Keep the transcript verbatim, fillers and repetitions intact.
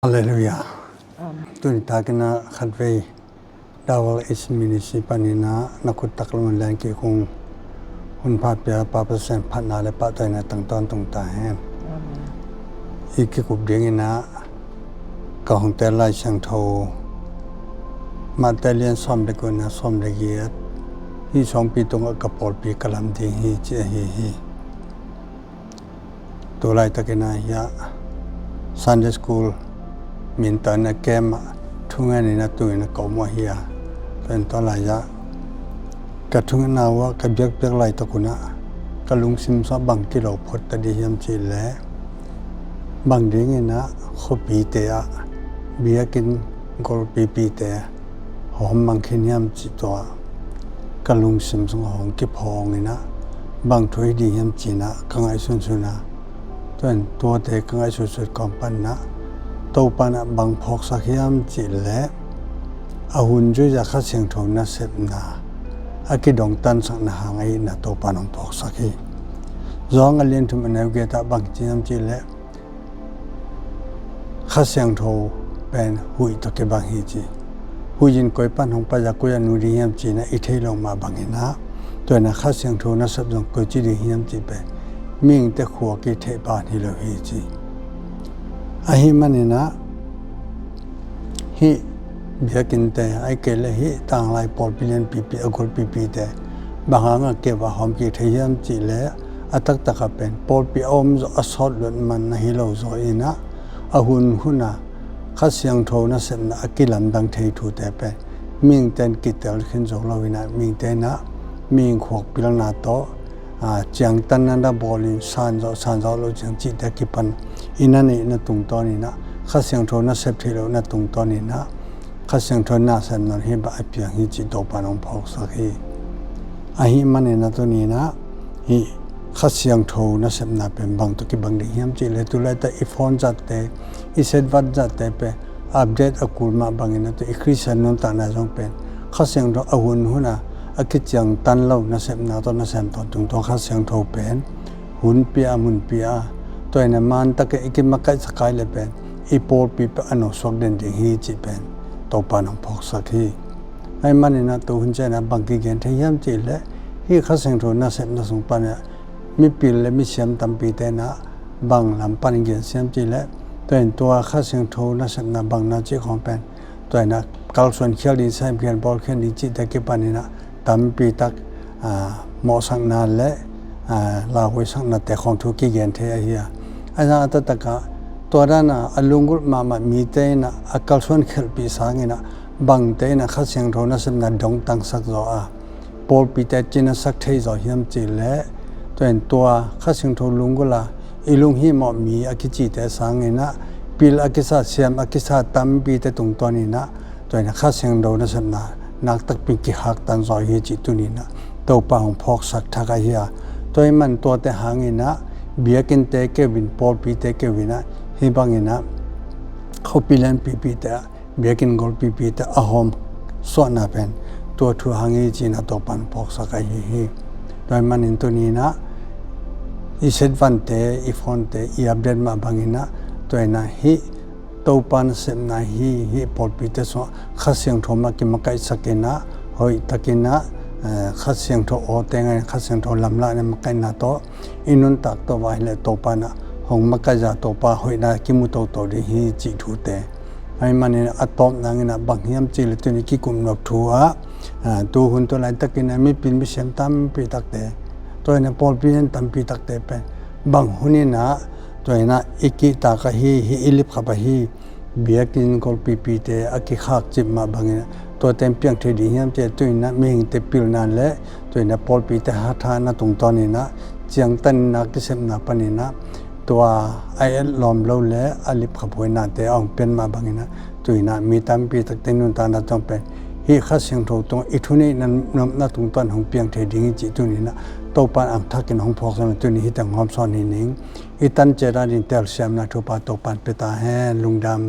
Halleluiah. Tuni takin ah khatvei Double Edge Ministry panin ah na khut tak lam ah len kik ung. Hun pha pia, Pa Pasian phatna le pahtawina tang tawntung ta hen. I kikup dingin ah ka hong tel Lai Siangtho Mate lian sawm le gukna sawm le giat, hih sawngpi tungah ka pawlpi ka lam ding hi, ci ahi hi. Tu laitakin ah hiah Sunday school minta na kem ah thungenin a tungin a ka om uh ahi a. Tua in tua lai-ah ka thungetna uh ah ka biakpiak laitak un ah ka lungsim sungah bang kilo phot ta ding hiam cih leh, bang dingin ah khuapite ah biakinn golpipite hawm mang khin hiam cih tua ka lungsim sungah hong kiphawng in ah, bang thu hi ding hiam ci-in ah ka ngaihsunsun a. Tua in tuate ka ngaihsutsut kawm panin ah Topa in ah bang phawksak hiam cih leh, a hun zuiza Kha Siangtho nasepna a kidongtansakna hang ahihna Topa in hong phawksak hi. Johan a lian thum a neu giat ah bang ci hiam cih leh, Kha Siangtho pen huih tawh kibang hi ci. Huih in koi pan hong pai a, koi ah nu ding hiam ci-in ah i theih loh mah bangin ah, tua in ah Kha Siangtho nasep zong koici ding hiam cih pen mihingte khuak i theih pan hi lo hi ci. Ahih manin ah hih biakinnte, ahih kei leh hih tanglai pawlpi lianpipi a golpipite bang hangah keu ah hawm kik thei hiam cih leh, a taktak ah pen pawlpi a om zawh a sawt luat man na hi lo zaw in ah, a hun hun ah Kha Siangtho nasepna a kilamdang thei thute pen mihingte in kitel khin zo lo in ah, mihingte in ah mihing khuak pilna tawh, aa, ciangtanna na bawlin san zawh, san zawh loh ciang cihte a kipan i na neihna tungtawnin ah, Kha Siangtho nasep theih lohna tungtawnin ah Kha Siangtho nasepna hih bang a piang hi cih Topa in hong phawksak hi. Ahih manin ah tuni-in ah hih Kha Siangtho nasepna pen bang tawh kibang ding hiam cih leh, tu laitak i phone zatte, i setvat zatte pen update a kul mah bangin ah tua i Khristian nuntakna zong pen Kha Siangtho a hun hun ah a kiciangtan lo nasepna tawh na sem tawntung, tua Kha Siangtho pen hun pia a, mun pia a, tua in ah mantakin i kimakaihsak kei leh pen i pawlpi pen a nosuak den ding hi cih pen Topa in hong phawksak hi. Ahih manin ah tu hun ciang ah bang kigen thei hiam cih leh, hih Kha Siangtho nasepna sung panin ah mipil le misiam tampite in ah bang lam pan gen hiam cih leh, tua in tua Kha Siangtho nasepna bang na cih khawng pen, tua in ah kalsuan khial ding, semkhial bawlkhial ding cihte kipanin ah tampi tak, aa, mawhsakna le, aa, lauhuaisaknate khawng thu kigen thei ahi a. Ahi zongin a taktak ah tua dan a a lunggulh mahmah mite in ah a kalsuan khialhpih sangin ah bangte in ah Kha Siangtho nasepna dongtangsak zaw a, pawlpite cinasak thei zaw hiam cih leh, tua in tua Kha Siangtho lunggulh a i lunghimawh mi a kicite sangin ah pil a kisa, siam a kisa tampite tungtawnin ah tua in ah Kha Siangtho nasepna nak takpi in kihaktan zaw hi cih tuni-in ah Topa hong phawksak thak ahi a. Tua ahih manin tuate hangin ah biakinnte keu in, pawlpite keu in ah, hih bangin ah khuapi lianpipite ah biakinn golpipite a hawm suahna pen tua thu hang hi ci-in ah Topa in phawksak ahi hi. Tua ahih manin tuni-in ah i setvatte, i phonete i update mah bangin ah, tua in ah hih Topa nasepna hi, hih pawlpite sungah Kha Siangtho mah kimakaihsak in ah, hoihtakin ah, eh, Kha Siangtho awte ngai, Kha Siangtho lamlahna makaihna tawh i nuntak tawh va hi leh Topa in ah hong makaih a, Topa hoihna kimu toto ding hi cih thute. Ahih manin a tawpna in ah bang hiam cih leh tuni kikup nop thu ah, aa, tu hun tu laitakin ah mipil misiam tampi takte, tua in ah pawlpi in tampi takte pen bang hun in ah tua in ah i kihtak ahi, hih i lipkhap ahi biakinn golpipite a kikhakcip mah bangin ah tuate in piang thei ding hiam cih leh, tu in ah mihingte pilna le tu in ah pawlpite hathana tungtawnin ah ciangtan in ah kisepna panin ah tua a etlawm lo le a lipkhaphuainate a hong pian mah bangin ah tu in ah mi tampi takte nuntakna tawh pen hih Kha Siangtho tungah i thuneihna nopna tungtawn hong piang thei ding hi cih tuni-in ah Topa in ang thakin hong phawksak in tuni hih teng hong hawmsawn hi ning. I tan ciat a ding telsiamna thupha Topa in pia ta hen. Lungdam.